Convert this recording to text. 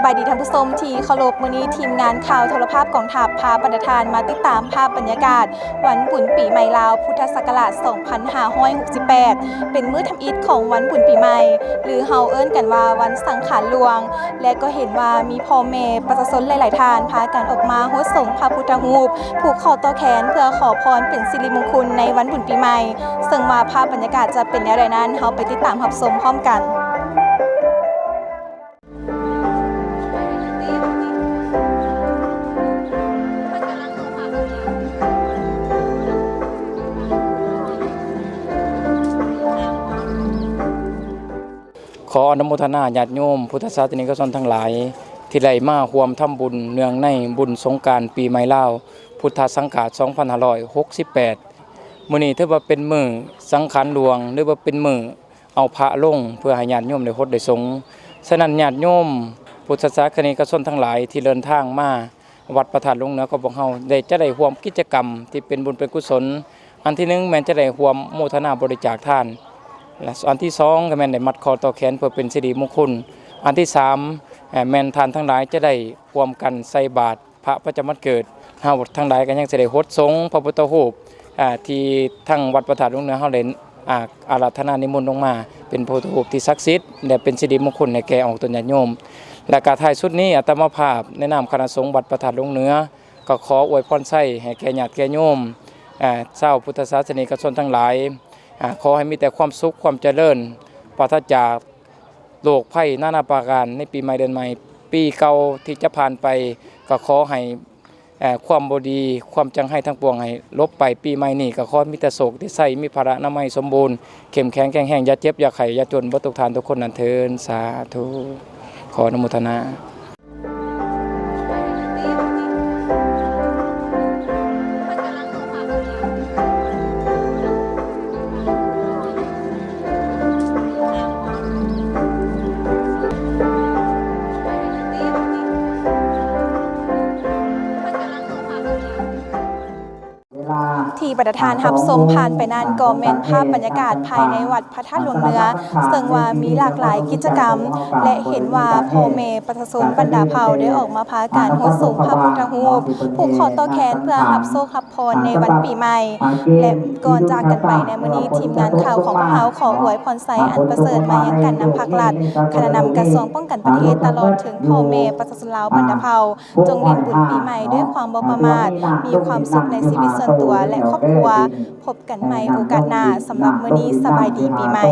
ສະບາຍດີທ່ານຜູ້ຊົມທີ່ເຄົາລົບ, ມື້ນີ້ທີມງານຂ່າວໂທລະພາບກອງທັບພາບັນດາທ່ານມາຕິດຕາມພາບບັນຍາກາດວັນບຸນປີໃໝ່ລາວ ພຸດທະສັກກະລາດສອງພັນຫ້າຮ້ອຍຫົກສິບແປດ ເປັນມື້ທຳອິດຂອງວັນບຸນປີໃໝ່ ຫຼື ເຮົາເອີ້ນກັນວ່າວັນສັງຂານຫຼວງ ແລະ ກໍເຫັນວ່າມີພໍ່ແມ່ປະຊາຊົນຫຼາຍໆທ່ານພາກັນອອກມາໂຫດສົງພະພຸດທະຮູບ ຜູກຂໍ້ຕໍ່ແຂນເພື່ອຂໍພອນເປັນສິລິມຸງຄຸນໃນວັນບຸນປີໃໝ່. ເຊິ່ງວ່າພາບບັນຍາກາດຈະເປັນແນວໃດນັ້ນ, ເຮົາໄປຕິດຕາມຮັບຊົມພ້ອມກັນ. ຂໍອະນຸໂມທະນາຍາດໂຍມພຸດທະສາສະນິກະຊົນທັງຫຼາຍ ທີ່ໄດ້ມາຮ່ວມທຳບຸນເນື່ອງໃນບຸນສົງການປີໃໝ່ລາວ ພຸດທະສັງກາດສອງພັນຫ້າຮ້ອຍຫົກສິບແປດ. ມື້ນີ້ຖືວ່າເປັນມື້ສັງຂານຫຼວງ ຫຼືວ່າເປັນມື້ ເອົາພະລົງເພື່ອໃຫ້ຍາດໂຍມໄດ້ຫົດໄດ້ສົງ. ສະນັ້ນ ຍາດໂຍມພຸດທະສາສະນິກະຊົນທັງຫຼາຍທີ່ເດີນທາງມາວັດພະທາດຫຼວງເໜືອຂອງພວກເຮົາ ໄດ້ ຈະໄດ້ຮ່ວມກິດຈະກຳທີ່ເປັນບຸນເປັນກຸສົນ. ອັນທີໜຶ່ງແມ່ນຈະໄດ້ຮ່ວມໂມທະນາບໍລິຈາກທານ ແລະ ອັນທີສອງກໍແມ່ນໄດ້ມັດຂໍ້ຕໍ່ແຂນເພື່ອເປັນສິລິມຸງຄຸນ. ອັນທີສາມ ແມ່ນທ່ານທັງຫຼາຍຈະໄດ້ຮ່ວມກັນໃສ່ບາດ ພະປະຈຳວັນເກີດ ເຮົາທັງຫຼາຍກໍຍັງຊິໄດ້ຫົດສົງພະພຸດທະຮູບ ອ່າ ທີ່ທາງວັດພະທາດຫຼວງເໜືອເຮົາໄດ້ ອ່າ ອາລາທະນານິມົນລົງມາ ເປັນພະພຸດທະຮູບທີ່ສັກສິດ ແລະ ເປັນສິລິມຸງຄຸນໃຫ້ແກ່ອອກຕົນຍາດໂຍມ. ແລະກະທ້າຍສຸດນີ້ ອາດຕະມາພາບໃນນາມຄະນະສົງວັດພະທາດຫຼວງເໜືອ ກໍຂໍອວຍພອນໄຊໃຫ້ແກ່ຍາດແກ່ໂຍມ ອ່າ ຊາວພຸດທະສາສະນິກະຊົນທັງຫຼາຍ ອ່າ ຂໍໃຫ້ມີແຕ່ຄວາມສຸກຄວາມຈະເລີນ ປາສະຈາກ ໂລກໄພນານາປະການໃນປີໃໝ່ເດືອນໃໝ່. ປີເກົ່າທີ່ຈະຜ່ານໄປ ກໍຂໍໃຫ້ ເອີ ຄວາມບໍ່ດີ ຄວາມຈັງໄຫ້ທັງປວງໃຫ້ຫຼົບໄປ. ປີໃໝ່ນີ້ກໍຂໍມີແຕ່ໂຊກແຕ່ໄຊ, ມີພະລານາໄມສົມບູນ, ເຂັ້ມແຂງແຂງແຮງ, ຢ່າເຈັບຢ່າໄຂ້ຢ່າຈົນ ເບິດທຸກທ່ານທຸກຄົນນັ້ນເທີ້ນ. ສາທຸ. ຂໍອະນຸໂມທະນາ. ທີ່ບັນດາທ່ານຮັບຊົມຜ່ານໄປນັ້ນ ກໍແມ່ນພາບບັນຍາກາດພາຍໃນວັດພະທາດຫຼວງເໜືອ ເຊິ່ງວ່າມີຫຼາກຫຼາຍກິດຈະກຳ ແລະ ເຫັນວ່າພໍ່ແມ່ປະຊາຊົນບັນດາເຜົ່າໄດ້ອອກມາພາກັນໂຫດສົງພະພຸດທະຮູບ ຜູກຂໍ້ຕໍ່ແຂນເພື່ອຮັບໂຊກຮັບ ພອນໃນວັນປີໃໝ່ ແລະ ກ່ອນຈາກກັນໄປໃນມື້ນີ້ ທີມງານຂ່າວຂອງພວກເຮົາຂໍອວຍພອນໄຊອັນປະເສີດມາຍັງການນຳພາກລັດ, ຄະນະນຳກະຊວງປ້ອງກັນປະເທດ ຕະຫຼອດເຖິງພໍ່ແມ່ປະຊາຊົນລາວບັນດາເຜົ່າ ຈົ່ງຫຼິ້ນບຸນປີໃໝ່ດ້ວຍຄວາມບໍ່ປະໝາດ, ມີຄວາມສຸກໃນຊີວິດສ່ວນຕົວ ແລະ ຄອບຄົວ. ພົບກັນໃໝ່ໂອກາດໜ້າ. ສຳລັບມື້ນີ້ ສະບາຍດີປີໃໝ່.